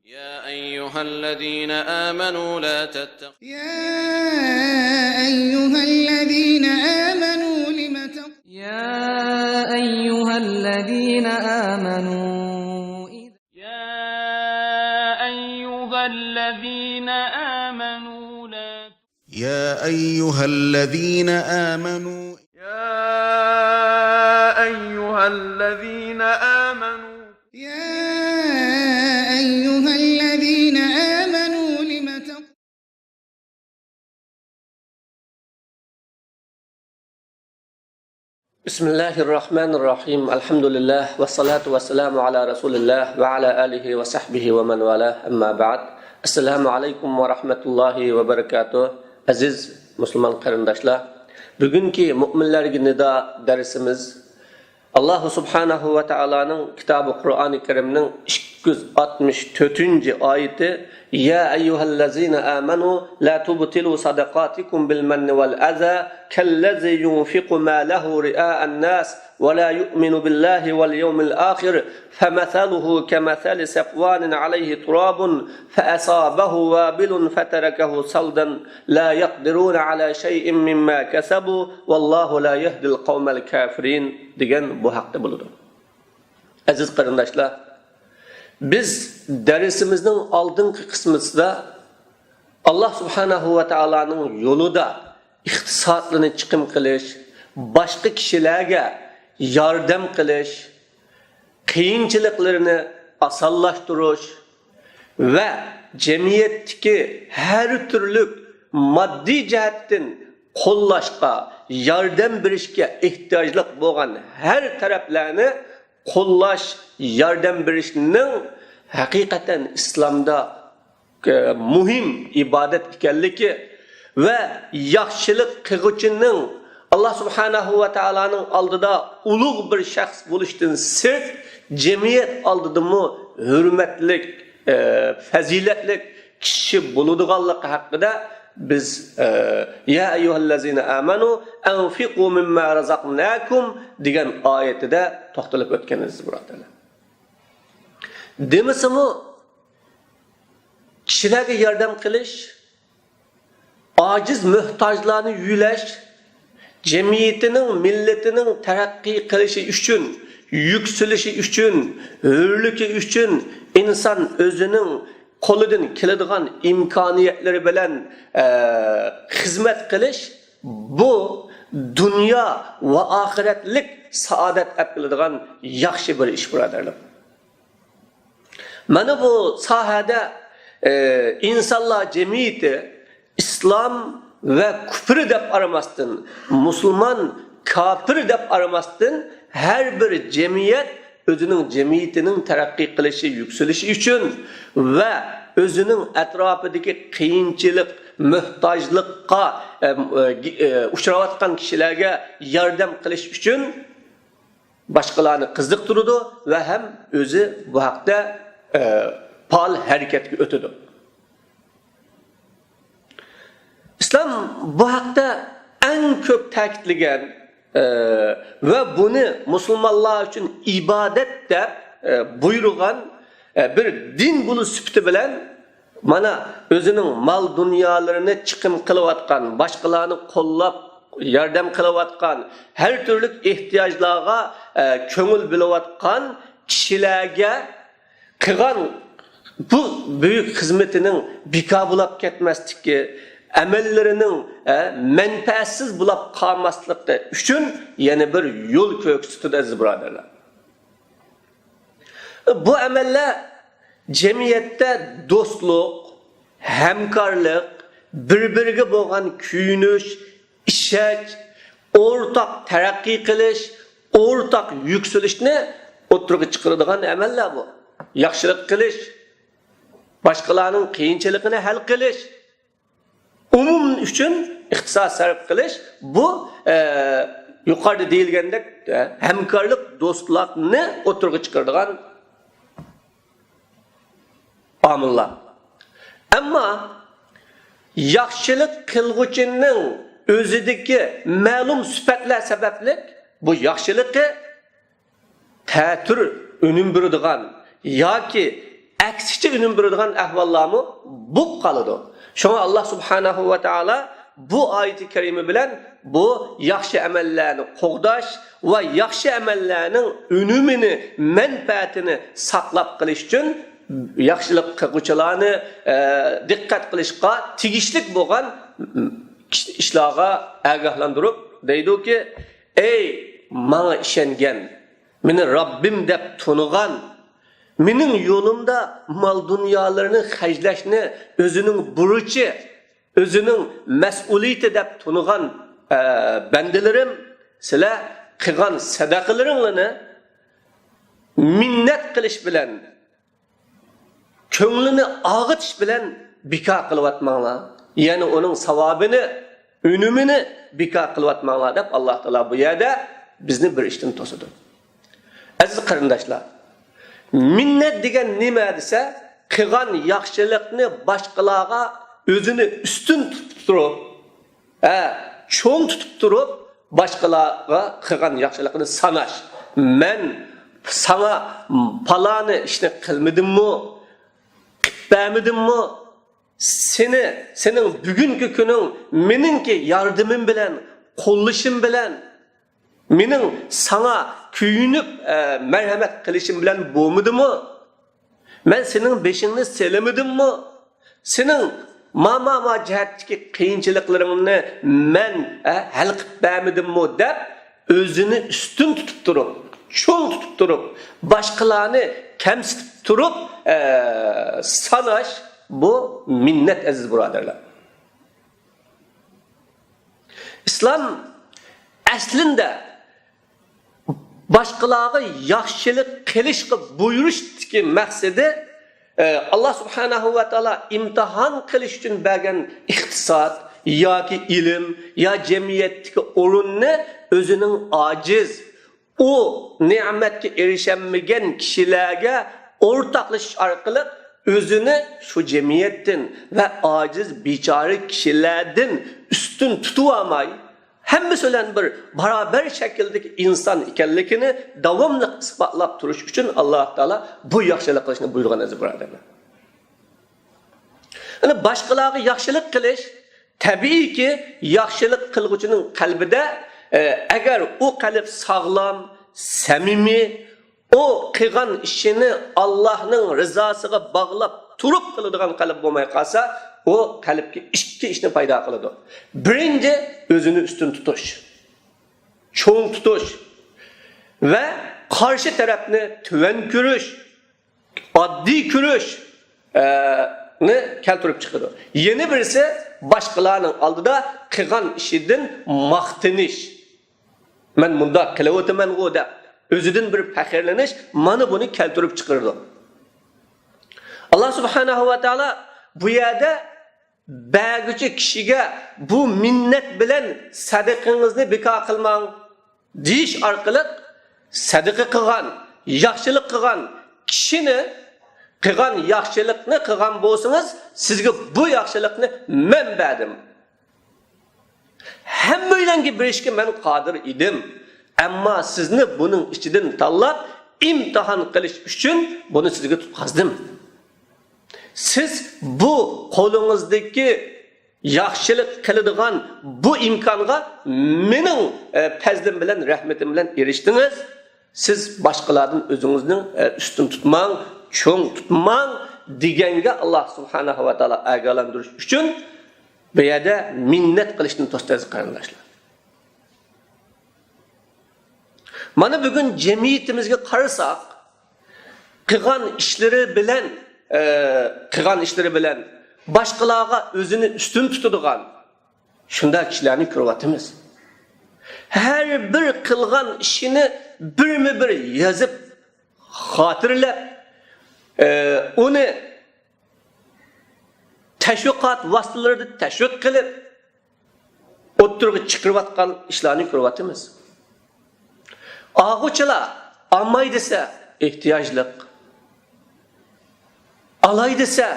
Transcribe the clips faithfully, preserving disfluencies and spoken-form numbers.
يا أيها الذين آمنوا لا تتخ- يا أيها الذين آمنوا لم تق- يا أيها الذين آمنوا إذ- يا أيها الذين آمنوا لا يا أيها الذين آمنوا يا أيها الذين آمنوا يا أيها الذين آمنوا لم تق- بسم الله الرحمن الرحيم. الحمد لله والصلاة والسلام على رسول الله وعلى آله وصحبه ومن والاه. أما بعد. السلام عليكم ورحمة الله وبركاته. ئەزىز مۇسۇلمان قېرىنداشلار، بۈگۈنكى مۇئمىنلەرگە نىدا دەرسىمىز ئاللاھۇ سۇبھانەھۇ ۋە تائالانىڭ كىتابى قۇرئانى كەرىمنىڭ ئىككى يۈز ئاتمىش تۆتىنچى ئايىتى، يا أيها الذين آمنوا لا تبطلوا صدقاتكم بالمن والأذى كالذي ينفق ماله رئاء الناس ولا يؤمن بالله واليوم الآخر فمثله كمثل صفوان عليه تراب فأصابه وابل فتركه صلدا لا يقدرون على شيء مما كسبوا والله لا يهدي القوم الكافرين دېگەن بۇ ھەقتە بولىدۇ. ئەزىز قېرىنداشلار، بىز دەرسىمىزنىڭ ئالدىنقى قىسمىدا ئاللاھ سۇبھانەھۇ ۋە تائالانىڭ يولىدا ئىقتىسادلىرىنى چىقىم قىلىش، باشقا كىشىلەرگە ياردەم قىلىش، قىيىنچىلىقلىرىنى ئاسانلاشتۇرۇش ۋە جەمئىيەتتىكى ھەر تۈرلۈك ماددىي جەھەتتىن قوللاشقا، ياردەم بېرىشكە ئېھتىياجلىق بولغان ھەر تەرەپلەرنى قوللاش، ياردەم بېرىشنىڭ ھەقىقەتەن ئىسلامدا، ئە، مۇھىم ئىبادەت ئىكەنلىكى ۋە ياخشىلىق قىلغۇچىنىڭ ئاللاھ سۇبھانەھۇ ۋە تائالانىڭ ئالدىدا ئۇلۇغ بىر شەخس بولۇشتىن سىرت، جەمئىيەت ئالدىدىمۇ ھۆرمەتلىك، ئە، پەزىلەتلىك كىشى بولىدىغانلىقى ھەققىدە بىز، ئە، يا ئەييۇھەللەزىنە ئامەنۇ ئەنفىقۇ مىمما رەزەقناكۇم دېگەن ئايىتىدە توختىلىپ ئۆتكەن ئىدۇق، بۇرادەرلەر. دېمىسىمۇ، كىشىلەرگە ياردەم قىلىش، ئاجىز، موھتاجلارنى يۆلەش، جەمئىيىتىنىڭ، مىللىتىنىڭ تەرەققىي قىلىشى ئۈچۈن، يۈكسىلىشى ئۈچۈن، ھۆرلۈكى ئۈچۈن ئىنسان ئۆزىنىڭ قولىدىن كېلىدىغان ئىمكانىيەتلىرى بىلەن، ئە، خىزمەت قىلىش، بۇ دۇنيا ۋە ئاخىرەتلىك سائادەت ئەپ كېلىدىغان ياخشى بىر ئىش، بۇرادەرلەر. مانا بۇ ساھەدە، ئە، ئىنسانلار جەمئىيىتى ئىسلام ۋە كۇپر دەپ ئايرىماستىن، مۇسۇلمان، كاپىر دەپ ئايرىماستىن، ھەر بىر جەمئىيەت ئۆزىنىڭ جەمئىيىتىنىڭ تەرەققىي قىلىشى، يۈكسىلىشى ئۈچۈن ۋە ئۆزىنىڭ ئەتراپىدىكى قىيىنچىلىق، موھتاجلىققا، ئە، ئە، ئۇچراۋاتقان كىشىلەرگە ياردەم قىلىش ئۈچۈن باشقىلارنى قىزىقتۇرىدۇ ۋە ھەم ئۆزى بۇ ھەقتە، ئە، پائال ھەرىكەتكە ئۆتىدۇ. ئىسلام بۇ ھەقتە ئەڭ كۆپ تەكىتلىگەن، ئە، ۋە بۇنى مۇسۇلمانلار ئۈچۈن ئىبادەت دەپ، ئە، بۇيرۇغان، ئە، بىر دىن بولۇش سۈپىتى بىلەن، مانا، ئۆزىنىڭ مال-دۇنيالىرىنى چىقىم قىلىۋاتقان، باشقىلارنى قوللاپ، ياردەم قىلىۋاتقان، ھەر تۈرلۈك ئېھتىياجلارغا، ئە، كۆڭۈل بۆلۈۋاتقان كىشىلەرگە قىلغان بۇ بۈيۈك خىزمىتىنىڭ بىكار بولاپ كەتمەسلىكى، ئەمەللىرىنىڭ، ئە، مەنپەئەتسىز بولاپ قالماسلىقى ئۈچۈن يەنە بىر يول كۆرسىتىدۇ، ئەزىز بۇرادەرلەر. بۇ ئەمەللەر جەمئىيەتتە دوستلۇق، ھەمكارلىق، بىر-بىرىگە بولغان كۆيۈنۈش، ئىشەنچ، ئورتاق تەرەققىي قىلىش، ئورتاق يۈكسىلىشنى ئوتتۇرىغا چىقىرىدىغان ئەمەللەر بۇ. ياخشىلىق قىلىش، باشقىلارنىڭ قىيىنچىلىقىنى ھەل قىلىش، ئومۇم ئۈچۈن ئىقتىساد سەرپ قىلىش، بۇ، ئە، يۇقىرىدا دېيىلگەندەك، ئە، ھەمكارلىق، دوستلۇقنى ئوتتۇرىغا چىقىرىدىغان ئامىللار. ئەمما ياخشىلىق قىلغۇچىنىڭ ئۆزىدىكى مەلۇم سۈپەتلەر سەۋەبلىك بۇ ياخشىلىقى تەتۈر ئۈنۈم بېرىدىغان ياكى ئەكسىچە ئۈنۈم بېرىدىغان ئەھۋاللارمۇ بولۇپ قالىدۇ. شۇڭا ئاللا سۇبھانەھۇ ۋە تائالا بۇ ئايىتى كەرىمە بىلەن بۇ ياخشى ئەمەللەرنى قوغداش ۋە ياخشى ئەمەللەرنىڭ ئۈنۈمىنى، مەنپەئەتىنى ساقلاپ قېلىش ئۈچۈن ياخشىلىق قىلغۇچىلارنى، ئە، دىققەت قىلىشقا تېگىشلىك بولغان ئىشلارغا ئاگاھلاندۇرۇپ دەيدۇكى، ئەي ماڭا ئىشەنگەن، مېنى رەببىم دەپ تونۇغان، مېنىڭ يولۇمدا مال-دۇنيالىرىنى خەجلەشنى ئۆزىنىڭ بۇرچى، ئۆزىنىڭ مەسئۇلىيىتى دەپ تونۇغان، ئە، بەندىلىرىم، سىلەر قىلغان سەدەقىلىرىڭلارنى مىننەت قىلىش بىلەن، كۆڭلىنى ئاغىتىش بىلەن بىكار قىلىۋاتماڭلار. يەنى ئۇنىڭ ساۋابىنى، ئۈنۈمىنى بىكار قىلىۋاتماڭلار دەپ، ئاللا تائالا بۇ يەردە بىزنى بىر ئىشتىن توسىدۇ. ئەزىز قېرىنداشلار، مىننەت دېگەن نېمە دېسە، قىلغان ياخشىلىقنى باشقىلارغا ئۆزىنى ئۈستۈن تۇتۇپ تۇرۇپ، ھە، چوڭ تۇتۇپ تۇرۇپ، باشقىلارغا قىلغان ياخشىلىقىنى ساناش. مەن ساڭا پالانى ئىشنى قىلمىدىممۇ؟ قىلىپ بەرمىدىممۇ؟ سېنى، سېنىڭ بۈگۈنكى كۈنۈڭ مېنىڭكى ياردىمىم بىلەن، قوللىشىم بىلەن، مېنىڭ ساڭا كۆيۈنۈپ، ئە، مەرھەمەت قىلىشىم بىلەن بولمىدىمۇ؟ مەن سېنىڭ بېشىڭنى سېلىمىدىممۇ؟ سېنىڭ ما، ما، ما جەھەتتىكى قىيىنچىلىقلىرىڭنى مەن، ئە، ھەل قىلىپ بەرمىدىممۇ؟ دەپ، ئۆزىنى ئۈستۈن تۇتۇپ تۇرۇپ، چوڭ تۇتۇپ تۇرۇپ، باشقىلارنى كەمسىتىپ تۇرۇپ، ئە، ساناش، بۇ مىننەت، ئەزىز بۇرادەرلەر. ئىسلام ئەسلىندە باشقىلارغا ياخشىلىق قىلىشقا بۇيرۇشتىكى مەقسىتى، ئە، ئاللا سۇبھانەھۇ ۋە تائالا ئىمتىھان قىلىش ئۈچۈن بەرگەن ئىقتىساد ياكى ئىلىم يا جەمئىيەتتىكى ئورۇننى ئۆزىنىڭ ئاجىز، ئۇ نېمەتكە ئېرىشەلمىگەن كىشىلەرگە ئورتاقلىشىش ئارقىلىق ئۆزىنى شۇ جەمئىيەتتىن ۋە ئاجىز، بىچارە كىشىلەردىن ئۈستۈن تۇتۇۋالماي، ھەممىسى بىلەن بىر باراۋەر شەكىلدىكى ئىنسان ئىكەنلىكىنى داۋاملىق ئىسپاتلاپ تۇرۇش ئۈچۈن ئاللا تائالا بۇ ياخشىلىق قىلىشنى بۇيرۇغان، ئەزىز بۇرادەرلەر. يەنى باشقىلارغا ياخشىلىق قىلىش، تەبىئىيكى، ياخشىلىق قىلغۇچىنىڭ قەلبىدە، ئە، ئەگەر ئۇ قەلب ساغلام، سەمىمىي، ئۇ قىلغان ئىشىنى ئاللاھنىڭ رىزاسىغا باغلاپ تۇرۇپ قىلىدىغان قەلب بولماي قالسا، ئۇ قەلبكە ئىككى ئىشنى پەيدا قىلىدۇ. بىرىنچى، ئۆزىنى ئۈستۈن تۇتۇش، چوڭ تۇتۇش ۋە قارشى تەرەپنى تۆۋەن كۆرۈش، ئاددىي كۆرۈش، ئە، نى كەلتۈرۈپ چىقىدۇ. يەنە بىرسى، باشقىلارنىڭ ئالدىدا قىلغان ئىشىدىن ماختىنىش. مەن مۇنداق قىلىۋاتىمەنغۇ دەپ، ئۆزىدىن بىر پەخىرلىنىش، مانا بۇنى كەلتۈرۈپ چىقىرىدۇ. ئاللا سۇبھانەھۇ ۋە تائالا بۇ يەردە بەرگۈچى كىشىگە بۇ مىننەت بىلەن سەدىقىڭىزنى بىكار قىلماڭ دېيىش ئارقىلىق، سەدىقە قىلغان، ياخشىلىق قىلغان كىشىنى، قىلغان ياخشىلىقنى قىلغان بولسىڭىز، سىزگە بۇ ياخشىلىقنى مەن بەردىم. ھەممەيلەنگە بېرىشكە مەن قادىر ئىدىم. ئەمما سىزنى بۇنىڭ ئىچىدىن تاللاپ، ئىمتىھان قىلىش ئۈچۈن بۇنى سىزگە تۇتقازدىم. سىز بۇ قولىڭىزدىكى ياخشىلىق قىلىدىغان بۇ ئىمكانغا مېنىڭ، ئە، پەزلىم بىلەن، رەھمىتىم بىلەن ئېرىشتىڭىز. سىز باشقىلاردىن ئۆزىڭىزنىڭ، ئە، ئۈستۈن تۇتماڭ، چوڭ تۇتماڭ دېگەنگە ئاللا سۇبھانەھۇ ۋە تائالا ئاگاھلاندۇرۇش ئۈچۈن بۇ يەردە مىننەت قىلىشتىن توستى، ئەزىز قېرىنداشلار. مانا بۈگۈن جەمئىيىتىمىزگە قارىساق، قىلغان ئىشلىرى بىلەن، ئە، قىلغان ئىشلىرى بىلەن باشقىلارغا ئۆزىنى ئۈستۈن تۇتىدىغان، شۇنداق كىشىلەرنى كۆرۈۋاتىمىز. ھەر بىر قىلغان ئىشىنى بىرمۇ بىر يېزىپ، خاتىرىلەپ، ئە، ئۇنى تەشۋىقات ۋاسىتىلىرىدا تەشۋىق قىلىپ، ئوتتۇرىغا چىقىرىۋاتقان ئىشلارنى كۆرۈۋاتىمىز. ئالغۇچىلار ئالماي دېسە، ئېھتىياجلىق. ئالاي دېسە،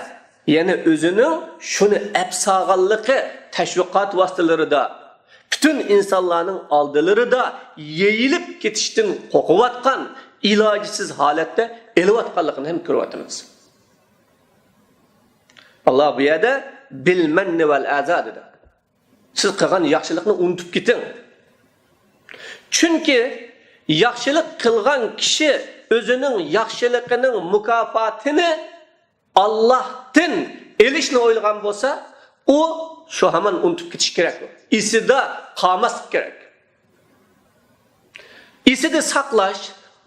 يەنە ئۆزىنىڭ شۇنى ئەپ سالغانلىقى تەشۋىقات ۋاسىتىلىرىدا، پۈتۈن ئىنسانلارنىڭ ئالدىلىرىدا يېيىلىپ كېتىشتىن قورقۇۋاتقان، ئىلاجسىز ھالەتتە ئېلىۋاتقانلىقىنى ھەم كۆرۈۋاتىمىز. ئاللا بۇ يەردە «بىل مەننى ۋەل ئەزا» دېدى. سىز قىلغان ياخشىلىقنى ئۇنتۇپ كېتىڭ. چۈنكى ياخشىلىق قىلغان كىشى ئۆزىنىڭ ياخشىلىقىنىڭ مۇكاپاتىنى ئاللاھتىن ئېلىشنى ئويلىغان بولسا، ئۇ شۇ ھامان ئۇنتۇپ كېتىشى كېرەك. ئېسىدە قالماسلىق كېرەك. ئېسىدە ساقلاش،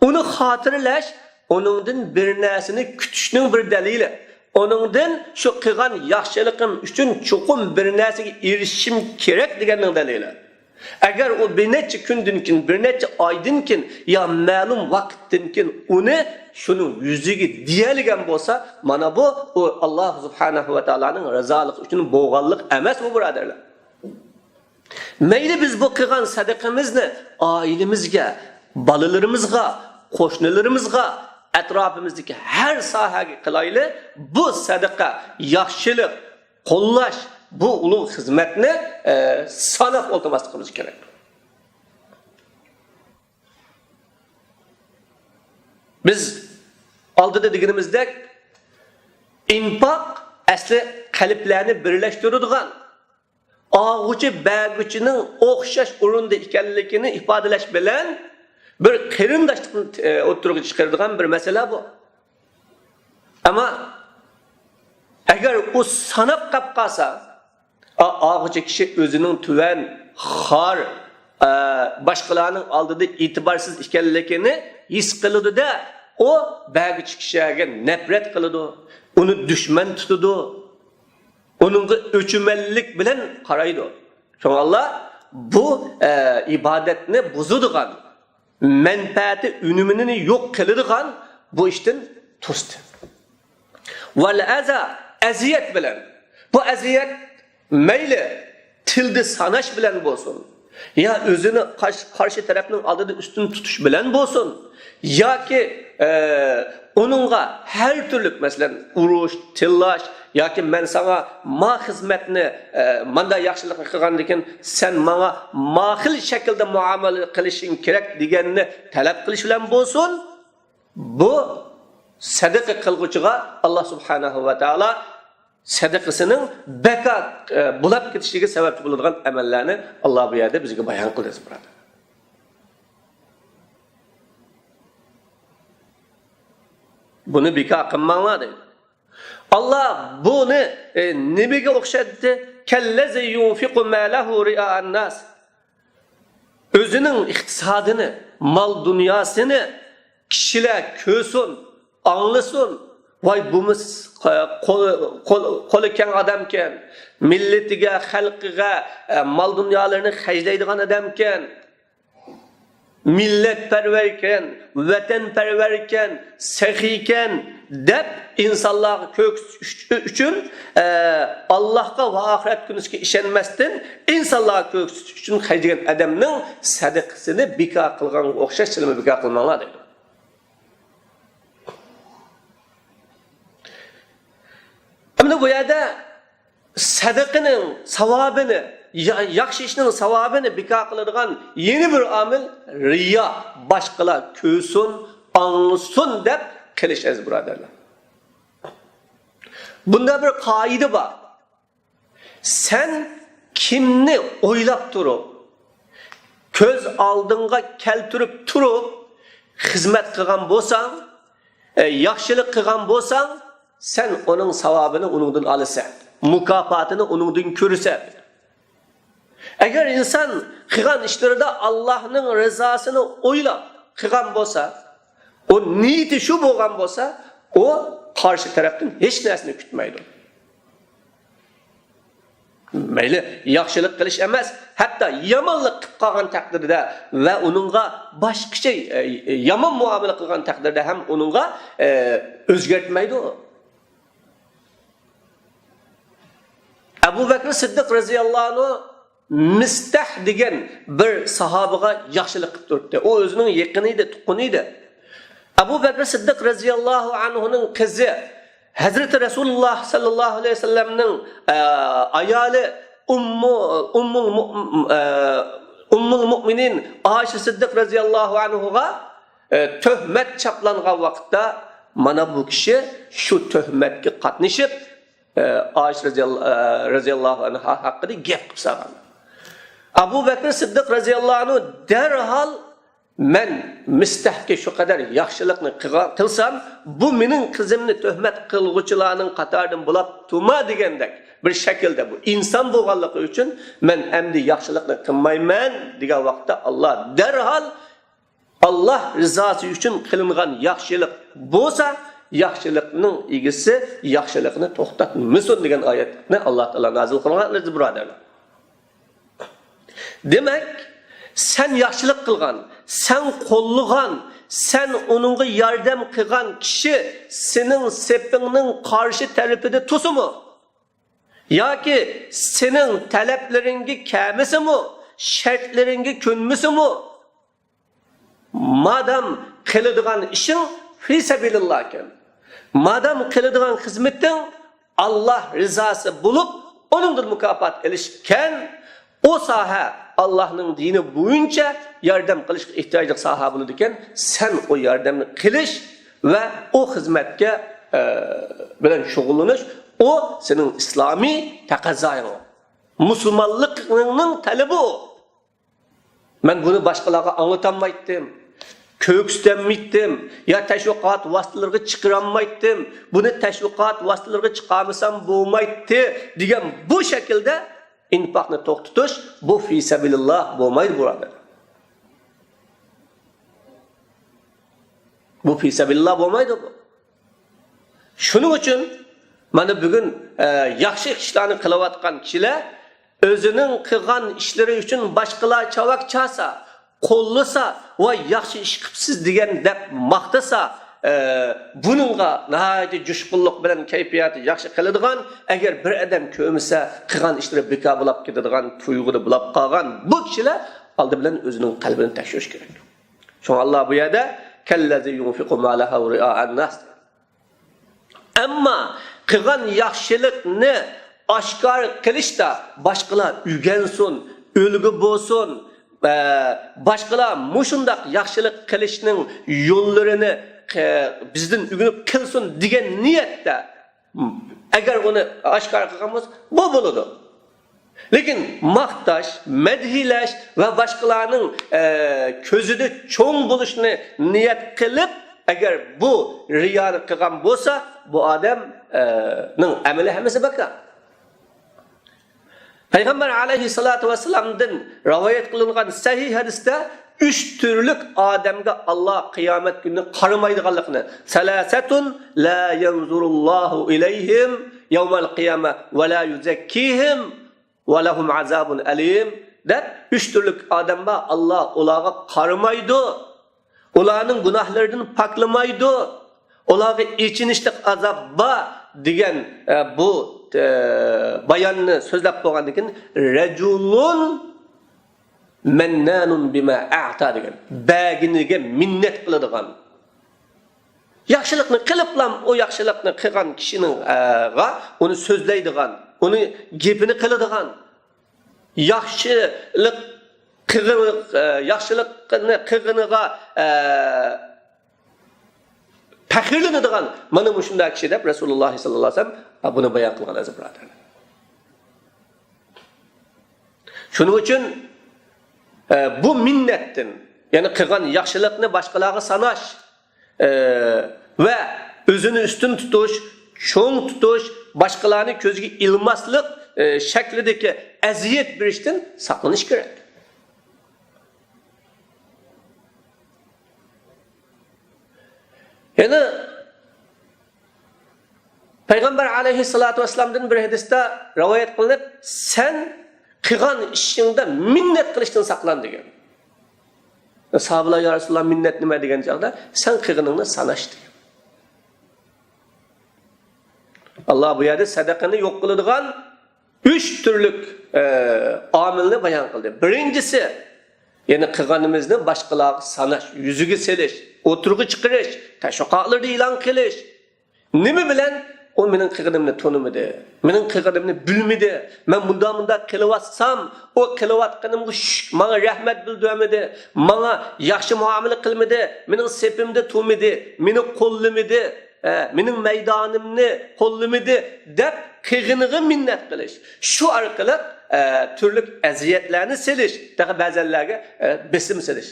ئۇنى خاتىرىلەش، ئۇنىڭدىن بىر نەرسىنى كۈتۈشنىڭ بىر دەلىلى. ئۇنىڭدىن شۇ قىلغان ياخشىلىقىم ئۈچۈن چوقۇم بىر نەرسىگە ئېرىشىشىم كېرەك دېگەننىڭ دەلىلى. ئەگەر ئۇ بىر نەچچە كۈندىن كېيىن، بىر نەچچە ئايدىن كېيىن يا مەلۇم ۋاقىتتىن كېيىن ئۇنى شۇنىڭ يۈزىگە دېيەلىگەن بولسا، مانا بۇ، ئۇ ئاللا سۇبھانەھۇ ۋە تائالانىڭ رازالىقى ئۈچۈن بولغانلىق ئەمەسمۇ، بۇرادەرلەر؟ مەيلى بىز بۇ قىلغان سەدىقىمىزنى ئائىلىمىزگە، بالىلىرىمىزغا، قوشنىلىرىمىزغا، ئەتراپىمىزدىكى ھەر ساھەگە قىلايلى، بۇ سەدىقە، ياخشىلىق، قوللاش، بۇ ئۇلۇغ خىزمەتنى، ئە، ساناپ ئولتۇرماسلىقىمىز كېرەك. بىز ئالدىدا دېگىنىمىزدەك، ئىنپاق ئەسلى قەلبلەرنى بىرلەشتۈرىدىغان، ئالغۇچى بەرگۈچىنىڭ ئوخشاش ئورۇندا ئىكەنلىكىنى ئىپادىلەش بىلەن بىر قېرىنداشلىقنى، ئە، ئوتتۇرىغا چىقىرىدىغان بىر مەسىلە بۇ. ئەمما ئەگەر ئۇ ساناپ قاپ قالسا، ئا-، ئالغۇچى كىشى ئۆزىنىڭ تۆۋەن، خار، ئە، باشقىلارنىڭ ئالدىدا ئېتىبارسىز ئىكەنلىكىنى ھېس قىلىدۇ-دە، ئۇ بەرگۈچى كىشىگە نەپرەت قىلىدۇ، ئۇنى دۈشمەن تۇتىدۇ. ئۇنىڭغا ئۆچمەنلىك بىلەن قارايدۇ. شۇڭا ئاللا بۇ، ئە، ئىبادەتنى بۇزىدىغان، مەنپەئەتى، ئۈنۈمىنى يوق قىلىدىغان بۇ ئىشتىن توستى. ۋەل ئەزا، ئەزىيەت بىلەن. بۇ ئەزىيەت مەيلى تىلدا ساناش بىلەن بولسۇن، يا ئۆزىنى قارشى، قارشى تەرەپنىڭ ئالدىدا ئۈستۈن تۇتۇش بىلەن بولسۇن، ياكى، ئە، ئۇنىڭغا ھەر تۈرلۈك، مەسىلەن، ئۇرۇش، تىللاش ياكى مەن ساڭا ما خىزمەتنى، ئە، ماندا ياخشىلىقنى قىلغاندىكىن سەن ماڭا ما خىل شەكىلدە مۇئامىلە قىلىشىڭ كېرەك دېگەننى تەلەپ قىلىش بىلەن بولسۇن، بۇ سەدىقە قىلغۇچىغا ئاللا سۇبھانەھۇ ۋە تائالا سەدىقىسىنىڭ بىكار، ئە، بولاپ كېتىشىگە سەۋەبچى بولىدىغان ئەمەللەرنى ئاللا بۇ يەردە بىزگە بايان قىلدى، ئەزىز بۇرادەر. بۇنى بىكار قىلماڭلار دەيدۇ. ئاللا بۇنى، ئە، نېمىگە ئوخشاتتى؟ كەللەزى يۇنفىقۇ مالەھۇ رىئائەن ناس. ئۆزىنىڭ ئىقتىسادىنى، مال-دۇنياسىنى كىشىلەر كۆرسۇن، ئاڭلىسۇن. ۋاي، بۇمۇ قولى، قولى، قولى كەڭ ئادەمكەن، مىللىتىگە، خەلقىگە، ئە، مال-دۇنيالىرىنى خەجلەيدىغان ئادەمكەن، مىللەتپەرۋەركەن، ۋەتەنپەرۋەركەن، سېخىيكەن دەپ ئىنسانلارغا كۆرسىتىش ئۈچۈن، ئە، ئاللاھقا ۋە ئاخىرەت كۈنىگە ئىشەنمەستىن، ئىنسانلارغا كۆرسىتىش ئۈچۈن خەجلىگەن ئادەمنىڭ سەدىقىسىنى بىكار قىلغانغا ئوخشاش سىلىمۇ بىكار قىلماڭلار دەيدۇ. ئەمدى بۇ يەردە سەدىقىنىڭ ساۋابىنى، يا-، ياخشى ئىشنىڭ ساۋابىنى بىكار قىلىدىغان يەنە بىر ئامىل رىيا، باشقىلار كۆرسۇن، ئاڭلىسۇن دەپ قىلىش، ئەزىز بۇرادەرلەر. بۇندا بىر قائىدە بار. سەن كىمنى ئويلاپ تۇرۇپ، كۆز ئالدىڭغا كەلتۈرۈپ تۇرۇپ خىزمەت قىلغان بولساڭ، ئە، ياخشىلىق قىلغان بولساڭ، سەن ئۇنىڭ ساۋابىنى ئۇنىڭدىن ئالىسەن، مۇكاپاتىنى ئۇنىڭدىن كۆرىسەن. ئەگەر ئىنسان قىلغان ئىشلىرىدا ئاللاھنىڭ رىزاسىنى ئويلاپ قىلغان بولسا، ئۇ نىيىتى شۇ بولغان بولسا، ئۇ قارشى تەرەپتىن ھېچ نەرسىنى كۈتمەيدۇ. مەيلى ياخشىلىق قىلىش ئەمەس، ھەتتا يامانلىق قىلىپ قالغان تەقدىردە ۋە ئۇنىڭغا باشقىچە، ئە، يامان مۇئامىلە قىلغان تەقدىردە ھەم ئۇنىڭغا، ئە، ئۆزگەرتمەيدۇ. ئەبۇ بەكرى سىددىق رەزىياللاھۇ ئەنھۇ مىستەھ دېگەن بىر ساھابىغا ياخشىلىق قىلىپ تۇرۇپتۇ. ئۇ ئۆزىنىڭ يېقىنى ئىدى، تۇغقىنى ئىدى. ئەبۇ بەكرى سىددىق رەزىياللاھۇ ئەنھۇنىڭ قىزى، ھەزرىتى رەسۇلۇللاھ سەللەللاھۇ ئەلەيھى ۋەسەللەمنىڭ، ئە، ئايالى ئۇممۇ، ئۇممۇل مۇ-، ئە، ئۇممۇل مۇئمىنىن ئائىشە سىددىق رەزىياللاھۇ ئەنھۇغا، ئە، تۆھمەت چاپلانغان ۋاقىتتا، مانا بۇ كىشى شۇ تۆھمەتكە قاتنىشىپ، ئائىشە رەزىياللا-، رەزىياللاھۇ ئەنھا ھەققىدە گەپ قىلىپ سالغان. ئەبۇ بەكرى سىددىق رەزىياللاھۇ ئەنھۇ دەرھال، مەن مىستەھكە شۇ قەدەر ياخشىلىقنى قىلغان، قىلسام، بۇ مېنىڭ قىزىمنى تۆھمەت قىلغۇچىلارنىڭ قاتارىدىن بولاپ تۇرما دېگەندەك بىر شەكىلدە، بۇ ئىنسان بولغانلىقى ئۈچۈن مەن ئەمدى ياخشىلىقنى قىلمايمەن دېگەن ۋاقىتتا، ئاللا دەرھال، ئاللا رىزاسى ئۈچۈن قىلىنغان ياخشىلىق بولسا، ياخشىلىقنىڭ ئىگىسى ياخشىلىقنى توختاتمىسۇن دېگەن ئايەتنى ئاللا تائالا نازىل قىلغان، ئەزىز بۇرادەرلەر. دېمەك، سەن ياخشىلىق قىلغان، سەن قوللىغان، سەن ئۇنىڭغا ياردەم قىلغان كىشى سېنىڭ سېپىڭنىڭ قارشى تەرىپىدە تۇرسىمۇ ياكى سېنىڭ تەلەپلىرىڭگە كەلمىسىمۇ، شەرتلىرىڭگە كۆنمىسىمۇ، مادام قىلىدىغان ئىشىڭ فى سەبىلىللاھكەن، مادام قىلىدىغان خىزمىتىڭ ئاللا رىزاسى بولۇپ، ئۇنىڭدىن مۇكاپات ئېلىشكەن، ئۇ ساھە ئاللانىڭ دىنى بويىچە ياردەم قىلىشقا ئېھتىياجلىق ساھە بولىدىكەن، سەن ئۇ ياردەمنى قىلىش ۋە ئۇ خىزمەتكە، ئە، بىلەن شۇغۇللىنىش، ئۇ سېنىڭ ئىسلامىي تەقەززايىڭ، مۇسۇلمانلىقنىڭ تەلىپى ئۇ. مەن بۇنى باشقىلارغا ئاڭلىتالمايتتىم، كۆرسىتەلمەيتتىم، يا تەشۋىقات ۋاسىتىلىرىغا چىقىرالمايتتىم. بۇنى تەشۋىقات ۋاسىتىلىرىغا چىقارمىسام بولمايتتى دېگەن بۇ شەكىلدە ئىنفاقنى توختىتىش، بۇ فى سەبىلىللا بولمايدۇ، بۇرادەر. بۇ فى سەبىلىللا بولمايدۇ بۇ. شۇنىڭ ئۈچۈن مانا بۈگۈن، ئە، ياخشى ئىشلارنى قىلىۋاتقان كىشىلەر ئۆزىنىڭ قىلغان ئىشلىرى ئۈچۈن باشقىلار چاۋاك چالسا، قوللىسا ۋە ياخشى ئىش قىپسىز دېگەن دەپ ماختىسا، ئە، بۇنىڭغا ناھايىتى جۇشقۇنلۇق بىلەن كەيپىياتى ياخشى قىلىدىغان، ئەگەر بىر ئادەم كۆرمىسە قىلغان ئىشلىرى بىكار بولاپ كېتىدىغان تۇيغۇدا بولاپ قالغان بۇ كىشىلەر ئالدى بىلەن ئۆزىنىڭ قەلبىنى تەكشۈرۈش كېرەك. شۇڭا ئاللا بۇ يەردە، كەللەزى يۇنفىقۇ مالەھۇ رىئائەنناس. ئەمما قىلغان ياخشىلىقنى ئاشكارا قىلىشتا باشقىلار ئۆگەنسۇن، ئۈلگە بولسۇن، ئە، باشقىلار مۇشۇنداق ياخشىلىق قىلىشنىڭ يوللىرىنى، ئە، بىزدىن ئۆگىنىپ قىلسۇن دېگەن نىيەتتە ئەگەر ئۇنى ئاشكارا قىلغان بولسا، بۇ بولىدۇ. لېكىن ماختاش، مەدھىيلەش ۋە باشقىلارنىڭ، ئە، كۆزىدە چوڭ بولۇشنى نىيەت قىلىپ، ئەگەر بۇ رىيانى قىلغان بولسا، بۇ ئادەم، ئە، نىڭ ئەمىلى ھەممىسى بىكار. پەيغەمبەر ئەلەيھىسسالاتۇ ۋەسسالامدىن رىۋايەت قىلىنغان سەھىھ ھەدىستە ئۈچ تۈرلۈك ئادەمگە ئاللا قىيامەت كۈنى قارىمايدىغانلىقىنى، سەلاسەتۇن لا يەنزۇرۇللاھۇ ئىلەيھىم يەۋمەل قىيامە ۋە لا يۇزەككىھىم ۋە لەھۇم ئازابۇن ئەلىم دەپ، ئۈچ تۈرلۈك ئادەم بار، ئاللا ئۇلارغا قارىمايدۇ. ئۇلارنىڭ گۇناھلىرىدىن پاكلىمايدۇ. ئۇلارغا ئېچىنىشلىق ئازاب بار دېگەن، ئە، بۇ، ئە، باياننى سۆزلەپ بولغاندىن كېيىن، رەجۇلۇن مەننانۇن بىما ئەتا دېگەن، بەرگىنىگە مىننەت قىلىدىغان، ياخشىلىقنى قىلىپلام ئۇ ياخشىلىقنى قىلغان كىشىنىڭ، ئە، غا ئۇنى سۆزلەيدىغان، ئۇنى گېپىنى قىلىدىغان، ياخشىلىق قىلغىنى، ئە، ياخشىلىقنى قىلغىنىغا، ئە، پەخىرلىنىدىغان مانا مۇشۇنداق كىشى دەپ رەسۇلۇللا ساللاللاھۇ ئەلەيھى ۋەسەللەم بۇنى بايان قىلغان، ئەزىز بۇرادەرلەر. شۇنىڭ ئۈچۈن، ئە، بۇ مىننەتتىن، يەنى قىلغان ياخشىلىقنى باشقىلارغا ساناش، ئە، ۋە ئۆزىنى ئۈستۈن تۇتۇش، چوڭ تۇتۇش، باشقىلارنى كۆزگە ئىلماسلىق، ئە، شەكلىدىكى ئەزىيەت بېرىشتىن ساقلىنىش كېرەك. يەنە پەيغەمبەر ئەلەيھىسسالاتۇ ۋەسسالامدىن بىر ھەدىستە رىۋايەت قىلىنىپ، سەن قىلغان ئىشىڭدا مىننەت قىلىشتىن ساقلان دېگەن. ساھابىلار، يا رەسۇلاللا، مىننەت نېمە دېگەن چاغدا، سەن قىلغىنىڭنى ساناش دېگەن. ئاللا بۇ يەردە سەدەقىنى يوق قىلىدىغان ئۈچ تۈرلۈك، ئە، ئامىلنى بايان قىلدى. بىرىنچىسى، يەنى قىلغىنىمىزنى باشقىلارغا ساناش، يۈزىگە سېلىش، ئوتتۇرىغا چىقىرىش، تەشۋىقاتلاردا ئېلان قىلىش. نېمە بىلەن؟ ئۇ مېنىڭ قىلغىنىمنى تونۇمىدى، مېنىڭ قىلغىنىمنى بىلمىدى. مەن مۇنداق، مۇنداق قىلىۋاتسام، ئۇ قىلىۋاتقىنىمغا شۈك-، ماڭا رەھمەت بىلدۈرمىدى، ماڭا ياخشى مۇئامىلە قىلمىدى، مېنىڭ سېپىمدە تۇرمىدى، مېنى قوللىمىدى. ئە، مېنىڭ مەيدانىمنى قوللىمىدى دەپ قېغىنىغا مىننەت قىلىش. شۇ ئارقىلىق، ئە، تۈرلۈك ئەزىيەتلەرنى سېلىش، تېخى بەزەنلەرگە، ئە، بېسىم سېلىش.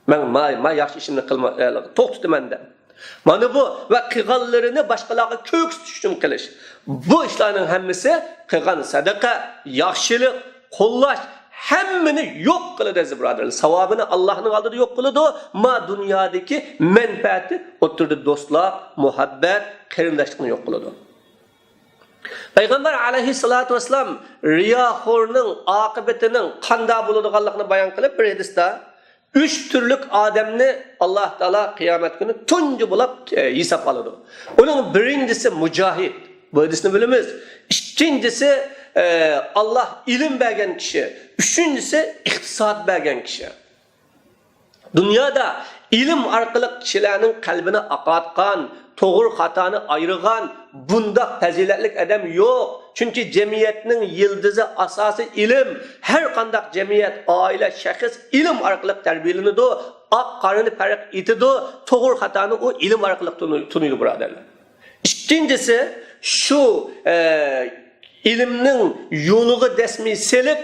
مەن ما، ما ياخشى ئىشىمنى قىلما-، ئە، توختىتىمەن دەپ. مانا بۇ ۋە قىلغانلىرىنى باشقىلارغا كۆرسىتىش ئۈچۈن قىلىش. بۇ ئىشلارنىڭ ھەممىسى قىلغان سەدىقە، ياخشىلىق، قوللاش ھەممىنى يوق قىلىدۇ، ئەزىز بۇرادەرلەر. ساۋابىنى ئاللاھنىڭ ئالدىدا يوق قىلىدۇ. ما دۇنيادىكى مەنپەئەتى ئوتتۇرىدا دوستلار، مۇھەببەت، قېرىنداشلىقنى يوق قىلىدۇ. پەيغەمبەر ئەلەيھىسسالاتۇ ۋەسسالام رىياخورنىڭ ئاقىۋىتىنىڭ قانداق بولىدىغانلىقىنى بايان قىلىپ، بىر ھەدىستە، ئۈچ تۈرلۈك ئادەمنى ئاللاھ تائالا قىيامەت كۈنى تۇنجى بولۇپ، ئە، ھېسابقا ئالىدۇ. ئۇنىڭ بىرىنچىسى مۇجاھىد. بۇ ھەدىسنى بىلىمىز. ئىككىنچىسى، ئە، ئاللاھ ئىلىم بەرگەن كىشى. ئۈچىنچىسى ئىقتىساد بەرگەن كىشى. دۇنيادا ئىلىم ئارقىلىق كىشىلەرنىڭ قەلبىنى ئاقارتقان، توغرا خاتانى ئايرىغان بۇنداق پەزىلەتلىك ئادەم يوق. چۈنكى جەمئىيەتنىڭ يىلتىزى، ئاساسى ئىلىم. ھەر قانداق جەمئىيەت، ئائىلە، شەخس ئىلىم ئارقىلىق تەربىيەلىنىدۇ، ئاق قارىنى پەرق ئېتىدۇ، توغرا خاتانى ئۇ ئىلىم ئارقىلىق تونۇي-، تونۇيدۇ، بۇرادەرلەر. ئىككىنچىسى، شۇ، ئە، ئىلىمنىڭ يولىغا دەسمى سېلىپ،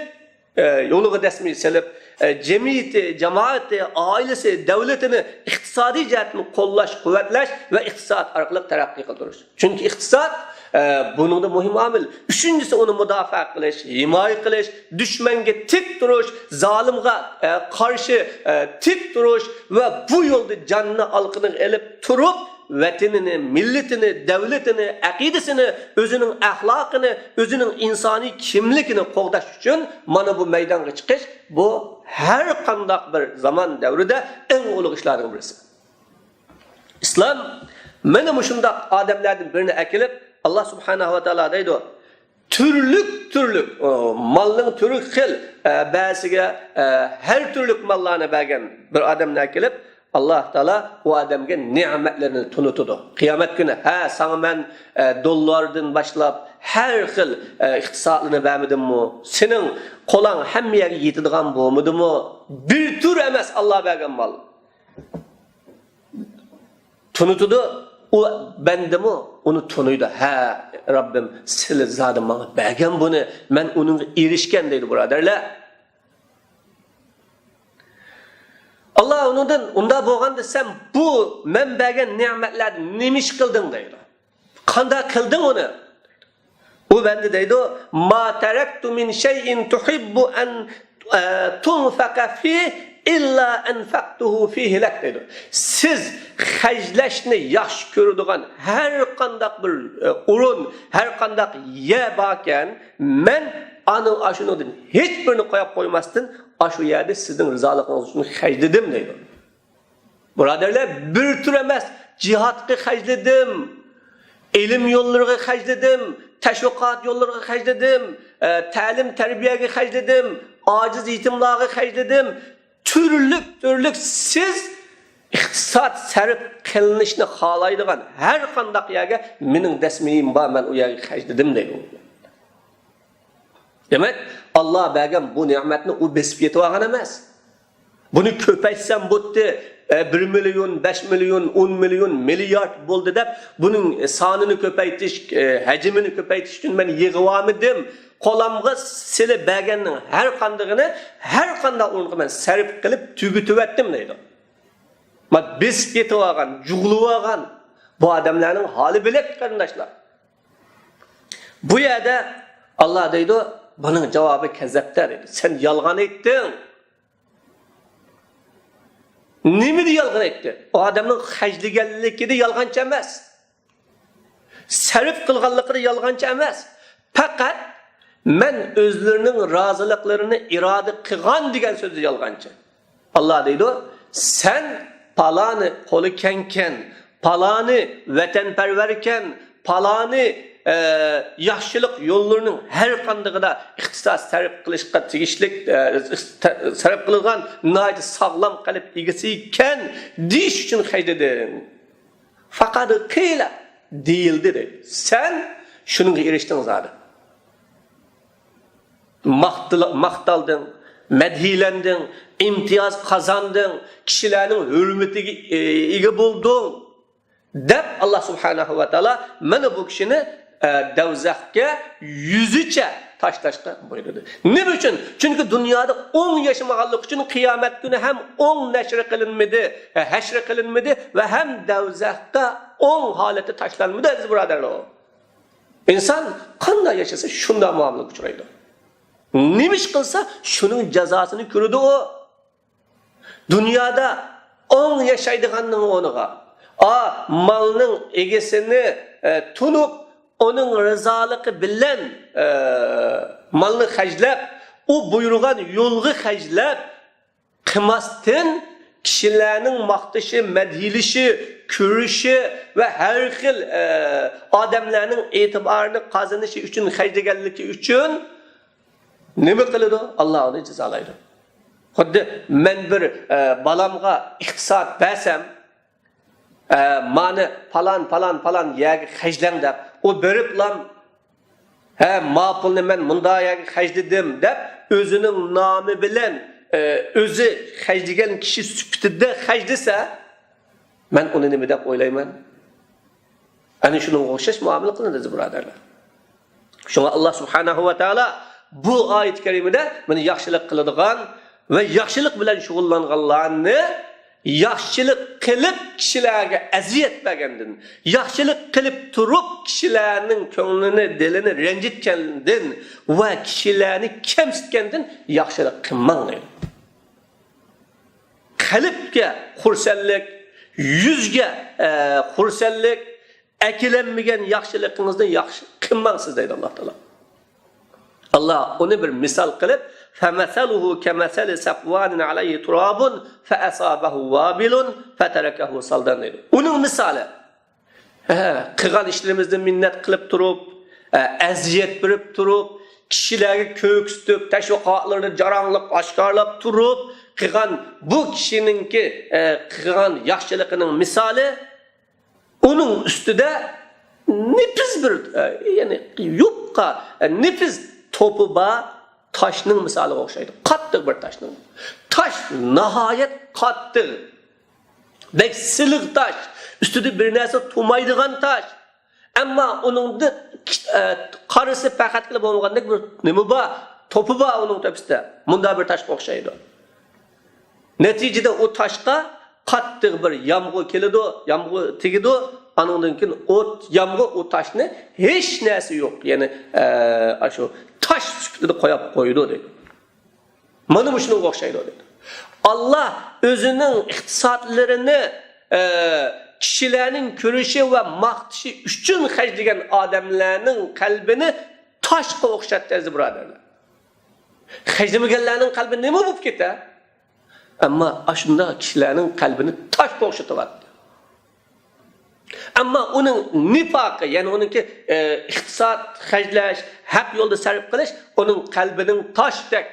ئە، يولىغا دەسمى سېلىپ، ئە، جەمئىيىتى، جامائىتى، ئائىلىسى، دۆلىتىنى ئىقتىسادىي جەھەتتىن قوللاش، قۇۋۋەتلەش ۋە ئىقتىساد ئارقىلىق تەرەققىي قىلدۇرۇش. چۈنكى ئىقتىساد، ئە، بۇنىڭدا مۇھىم ئامىل. ئۈچىنچىسى، ئۇنى مۇداپىئە قىلىش، ھىمايە قىلىش، دۈشمەنگە تىك تۇرۇش، زالىمغا، ئە، قارشى، ئە، تىك تۇرۇش ۋە بۇ يولدا جاننى ئالقىنىغا ئېلىپ تۇرۇپ، ۋەتىنىنى، مىللىتىنى، دۆلىتىنى، ئەقىدىسىنى، ئۆزىنىڭ ئەخلاقىنى، ئۆزىنىڭ ئىنسانىي كىملىكىنى قوغداش ئۈچۈن مانا بۇ مەيدانغا چىقىش، بۇ ھەر قانداق بىر زامان دەۋرىدە ئەڭ ئۇلۇغ ئىشلارنىڭ بىرسى. ئىسلام مانا مۇشۇنداق ئادەملەردىن بىرىنى ئەكېلىپ، ئاللاھ سۇبھانەھۇ ۋە تائالا دەيدۇ، تۈرلۈك، تۈرلۈك، ئۇ، مالنىڭ تۈرلۈك خىل، ئە، بەزىگە، ئە، ھەر تۈرلۈك ماللارنى بەرگەن بىر ئادەمنى ئەكېلىپ، ئاللاھ تائالا ئۇ ئادەمگە نېمەتلىرىنى تونۇتىدۇ. قىيامەت كۈنى، ھە، ساڭا مەن، ئە، دوللاردىن باشلاپ ھەر خىل، ئە، ئىقتىسادلىرىنى بەرمىدىممۇ؟ سېنىڭ قولاڭ ھەممە يەرگە يېتىدىغان بولمىدىمۇ؟ بىر تۈر ئەمەس ئاللاھ بەرگەن مال. تونۇتىدۇ. ئۇ بەندىمۇ ئۇنى تونۇيدۇ. ھە، رەببىم، سىلى زادى ماڭا بەرگەن بۇنى، مەن ئۇنىڭغا ئېرىشكەن دەيدۇ، بۇرادەرلەر. ئاللاھ ئۇنىڭدىن، ئۇنداق بولغاندا سەن بۇ مەن بەرگەن نېمەتلەردىن نېمە ئىش قىلدىڭ دەيدۇ. قانداق قىلدىڭ ئۇنى؟ ئۇ بەندە دەيدۇ، ما تەرەكتۇ مىن شەيئىن تۇھىببۇ ئەن، ئە، تۇنفەقە فىھ ئىللا ئەنفەقتۇھۇ فىھ لەك دەيدۇ. سىز خەجلەشنى ياخشى كۆرىدىغان ھەر قانداق بىر، ئە، ئورۇن، ھەر قانداق يەر باركەن، مەن ئانا ئاشۇنىڭدىن ھېچ بىرىنى قويۇپ قويماستىن، ئاشۇ يەردە سىزنىڭ رىزالىقىڭىز ئۈچۈن خەجلىدىم دەيدۇ. بۇرادەرلەر، بىر تۈر ئەمەس، جىھادقا خەجلىدىم، ئىلىم يوللىرىغا خەجلىدىم، تەشۋىقات يوللىرىغا خەجلىدىم، ئە، تەلىم تەربىيەگە خەجلىدىم، ئاجىز يېتىملارغا خەجلىدىم. تۈرلۈك، تۈرلۈك سىز ئىقتىساد سەرپ قىلىنىشنى خالايدىغان ھەر قانداق يەرگە مېنىڭ دەسمىيىم بار، مەن ئۇ يەرگە خەجلىدىم دەيدۇ. دېمەك، ئاللاھ بەرگەن بۇ نېمەتنى ئۇ بېسىپ يېتىۋالغان ئەمەس. بۇنى كۆپەيتسەم بولدى، ئە، بىر مىليون، بەش مىليون، ئون مىليون، مىليارد بولدى دەپ، بۇنىڭ سانىنى كۆپەيتىش، ئە، ھەجمىنى كۆپەيتىش ئۈچۈن مەن يىغىۋالمىدىم. قولامغا سېلىپ بەرگەننىڭ ھەر قاندىقىنى، ھەر قانداق ئورۇنغا مەن سەرپ قىلىپ تۈگىتىۋەتتىم دەيدۇ. ما بېسىپ يېتىۋالغان، جۇغلىۋالغان بۇ ئادەملەرنىڭ ھالى بىلەك، قېرىنداشلار. بۇ يەردە ئاللاھ دەيدۇ، بۇنىڭ جاۋابى كەززەپتە دەيدۇ. سەن يالغان ئېيتتىڭ. نېمىدە يالغان ئېيتتى؟ ئۇ ئادەمنىڭ خەجلىگەنلىكىدە يالغانچى ئەمەس. سەرپ قىلغانلىقىدا يالغانچى ئەمەس. پەقەت مەن ئۆزلىرىنىڭ رازىلىقلىرىنى ئىرادە قىلغان دېگەن سۆزدە يالغانچى. ئاللاھ دەيدۇ، سەن پالانى قولى كەڭكەن، پالانى ۋەتەنپەرۋەركەن، پالانى، ئە، ياخشىلىق يوللىرىنىڭ ھەر قاندىقىدا ئىقتىساد سەرپ قىلىشقا تېگىشلىك، ئە، سەرپ قىلىدىغان ناھايىتى ساغلام قەلب ئىگىسى ئىكەن دېيىش ئۈچۈن خەجلىدىم. فەقەد قىلە، دېيىلدى دەيدۇ. سەن شۇنىڭغا ئېرىشتىڭ زادى. ماختىلا-، ماختالدىڭ، مەدھىيلەندىڭ، ئىمتىياز قازاندىڭ، كىشىلەرنىڭ ھۆرمىتىگە، ئى-، ئىگە بولدۇڭ. دەپ، ئاللا سۇبھانەھۇ ۋە تائالا مانا بۇ كىشىنى، ئە، دەۋزەخكە يۈزىچە تاشلاشقا بۇيرۇدى. نېمە ئۈچۈن؟ چۈنكى دۇنيادا ئوڭ ياشىمىغانلىقى ئۈچۈن قىيامەت كۈنى ھەم ئوڭ نەشر قىلىنمىدى، ھەشر قىلىنمىدى ۋە ھەم دەۋزەخكە ئوڭ ھالەتتە تاشلانمىدى، ئەزىز بۇرادەرلەر. ئىنسان قانداق ياشىسا، شۇنداق مۇئامىلىگە ئۇچرايدۇ. نېمە ئىش قىلسا، شۇنىڭ جازاسىنى كۆرىدۇ ئۇ. دۇنيادا ئوڭ ياشايدىغاننىڭ ئورنىغا، ئا، مالنىڭ ئىگىسىنى، ئە، تونۇپ، ئۇنىڭ رىزالىقى بىلەن، ئە، مالنى خەجلەپ، ئۇ بۇيرۇغان يولغا خەجلەپ، قىلماستىن، كىشىلەرنىڭ ماختىشى، مەدھىيلىشى، كۆرۈشى ۋە ھەر خىل، ئە، ئادەملەرنىڭ ئېتىبارىنى قازىنىشى ئۈچۈن خەجلىگەنلىكى ئۈچۈن نېمە قىلىدۇ؟ ئاللا ئۇنى جازالايدۇ. خۇددى مەن بىر، ئە، بالامغا ئىقتىساد بەرسەم، ئە، مانى پالان، پالان، پالان يەرگە خەجلەڭ دەپ، ئۇ بېرىپلام، ھە، ما پۇلنى مەن مۇنداق يەرگە خەجلىدىم دەپ، ئۆزىنىڭ نامى بىلەن، ئە، ئۆزى خەجلىگەن كىشى سۈپىتىدە خەجلىسە، مەن ئۇنى نېمە دەپ ئويلايمەن؟ ئەنە شۇنىڭغا ئوخشاش مۇئامىلە قىلىنىدۇ، ئەزىز بۇرادەرلەر. شۇڭا ئاللا سۇبھانەھۇ ۋە تائالا بۇ ئايەت كەرىمىدە مانا ياخشىلىق قىلىدىغان ۋە ياخشىلىق بىلەن شۇغۇللانغانلارنى، ياخشىلىق قىلىپ كىشىلەرگە ئەزىيەت بەرگەندىن، ياخشىلىق قىلىپ تۇرۇپ كىشىلەرنىڭ كۆڭلىنى، دىلىنى رەنجىتكەندىن ۋە كىشىلەرنى كەمسىتكەندىن ياخشىلىق قىلماڭ دەيدۇ. قەلبكە خۇرسەنلىك، يۈزگە، ئە، خۇرسەنلىك، ئەكېلەلمىگەن ياخشىلىقىڭىزنى ياخشى قىلماڭ سىز دەيدۇ ئاللا تائالا. ئاللا ئۇنى بىر مىسال قىلىپ، فَمَثَلُهُ كَمَثَلِ صَفْوَانٍ عَلَيْهِ تُرَابٌ فَأَصَابَهُ وَابِلٌ فَتَرَكَهُ صَلْدًا دەيدۇ. ئۇنىڭ مىسالى، ھە، قىلغان ئىشلىرىمىزنى مىننەت قىلىپ تۇرۇپ، ھە، ئەزىيەت بېرىپ تۇرۇپ، كىشىلەرگە كۆرسىتىپ، تەشۋىقاتلىرىنى جاراڭلىق ئاشكارىلاپ تۇرۇپ، قىلغان بۇ كىشىنىڭكى، ھە، قىلغان ياخشىلىقىنىڭ مىسالى، ئۇنىڭ ئۈستىدە نېپىز بىر، ھە، يەنى يۇپقا، ھە، نېپىز توپا بار تاشنىڭ مىسالىغا ئوخشايدۇ. قاتتىق بىر تاشنىڭ. تاش ناھايەت قاتتىق. بەك سىلىق تاش، ئۈستىدە بىر نەرسە تۇرمايدىغان تاش. ئەمما ئۇنىڭدا، ئە، قارىسى پەقەتلا بولمىغاندەك بىر نېمە بار، توپا بار ئۇنىڭ تۆپىسىدە. مۇنداق بىر تاشقا ئوخشايدۇ. نەتىجىدە ئۇ تاشقا قاتتىق بىر يامغۇر كېلىدۇ، يامغۇر تېگىدۇ، ئانىڭدىن كېيىن ئوت، يامغۇر ئۇ تاشنى ھېچ نەرسە يوق، يەنى، ئە، ئاشۇ تاش سۈپىتىدە قويۇپ قويىدۇ دەيدۇ. مانا مۇشۇنىڭغا ئوخشايدۇ دەيدۇ. ئاللا ئۆزىنىڭ ئىقتىسادلىرىنى، ئە، كىشىلەرنىڭ كۆرۈشى ۋە ماختىشى ئۈچۈن خەجلىگەن ئادەملەرنىڭ قەلبىنى تاشقا ئوخشاتتى، ئەزىز بۇرادەرلەر. خەجلىمىگەنلەرنىڭ قەلبى نېمە بولۇپ كېتە؟ ئەمما ئاشۇنداق كىشىلەرنىڭ قەلبىنى تاشقا ئوخشىتىۋاتتى. ئەمما ئۇنىڭ نىفاقى، يەنى ئۇنىڭكى، ئە، ئىقتىساد خەجلەش، ھەق يولدا سەرپ قىلىش ئۇنىڭ قەلبىنىڭ تاشتەك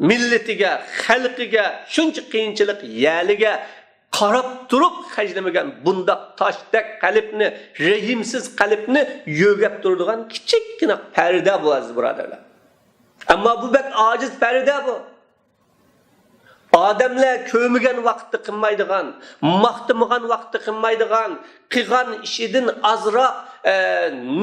مىللىتىگە، خەلقىگە شۇنچە قىيىنچىلىق يەرلىگە قاراپ تۇرۇپ خەجلىمىگەن بۇنداق تاشتەك قەلبنى، رەھىمسىز قەلبنى يۆگەپ تۇرىدىغان كىچىككىنە پەردە بۇ، ئەزىز بۇرادەرلەر. ئەمما بۇ بەك ئاجىز پەردە بۇ. ئادەملەر كۆرمىگەن ۋاقىتتا قىلمايدىغان، ماختىمىغان ۋاقىتتا قىلمايدىغان، قىلغان ئىشىدىن ئازراق، ئە،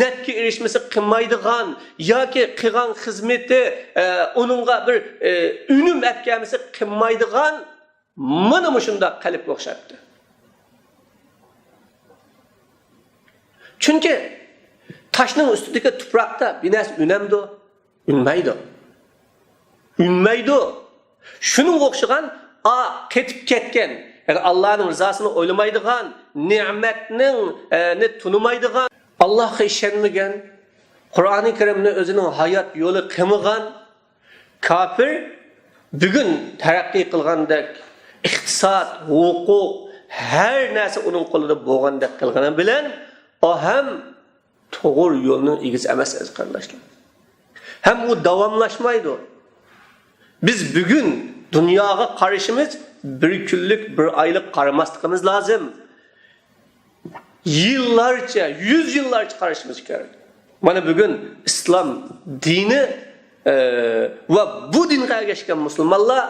نەپكە ئېرىشمىسە قىلمايدىغان ياكى قىلغان خىزمىتى، ئە، ئۇنىڭغا بىر، ئە، ئۈنۈم ئەپكەلمىسە قىلمايدىغان مانا مۇشۇنداق قەلبكە ئوخشاپتۇ. چۈنكى تاشنىڭ ئۈستىدىكى تۇپراقتا بىر نەرسە ئۈنەمدۇ؟ ئۈنمەيدۇ. ئۈنمەيدۇ. شۇنىڭغا ئوخشىغان، ئا، قېتىپ كەتكەن، يەنى ئاللانىڭ رىزاسىنى ئويلىمايدىغان، نېمەتنىڭ، ئە، نى تونۇمايدىغان، ئاللاغا ئىشەنمىگەن، قۇرئانى كەرىمنى ئۆزىنىڭ ھايات يولى قىلمىغان، كاپىر بۈگۈن تەرەققىي قىلغاندەك، ئىقتىساد، ھوقۇق، ھەر نەرسە ئۇنىڭ قولىدا بولغاندەك قىلغىنى بىلەن، ئۇ ھەم توغرا يولنىڭ ئىگىسى ئەمەس، ئەزىز قېرىنداشلار. ھەم ئۇ داۋاملاشمايدۇ. بىز بۈگۈن دۇنياغا قارىشىمىز بىر كۈنلۈك، بىر ئايلىق قارىماسلىقىمىز لازىم. يىللارچە، يۈز يىللارچە قارىشىمىز كېرەك. مانا بۈگۈن ئىسلام دىنى، ئە، ۋە بۇ دىنغا ئەگەشكەن مۇسۇلمانلار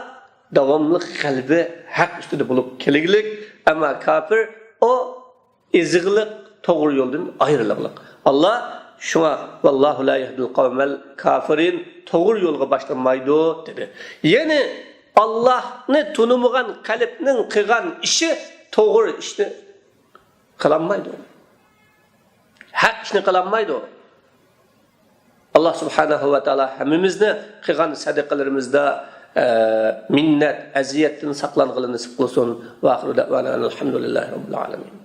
داۋاملىق غەلىبە ھەق ئۈستىدە بولۇپ كەلگۈلۈك. ئەمما كاپىر ئۇ ئېزىقلىق، توغرا يولدىن ئايرىلىقلىق. ئاللا شۇڭا، ۋاللاھۇ لا يەھدىل قەۋمەل كافىرىن، توغرا يولغا باشلىمايدۇ، دېدى. يەنى ئاللانى تونۇمىغان قەلبنىڭ قىلغان ئىشى توغرا ئىشنى قىلالمايدۇ. ھەق ئىشنى قىلالمايدۇ. ئاللا سۇبھانەھۇ ۋە تائالا ھەممىمىزنى قىلغان سەدىقىلىرىمىزدە، ئە، مىننەت، ئەزىيەتتىن ساقلانغىلى نېسىپ قىلسۇن. ۋە ئاخىرۇ دەۋانا ئەنىل ھەمدۇلىللاھى رەببىل ئالەمىن.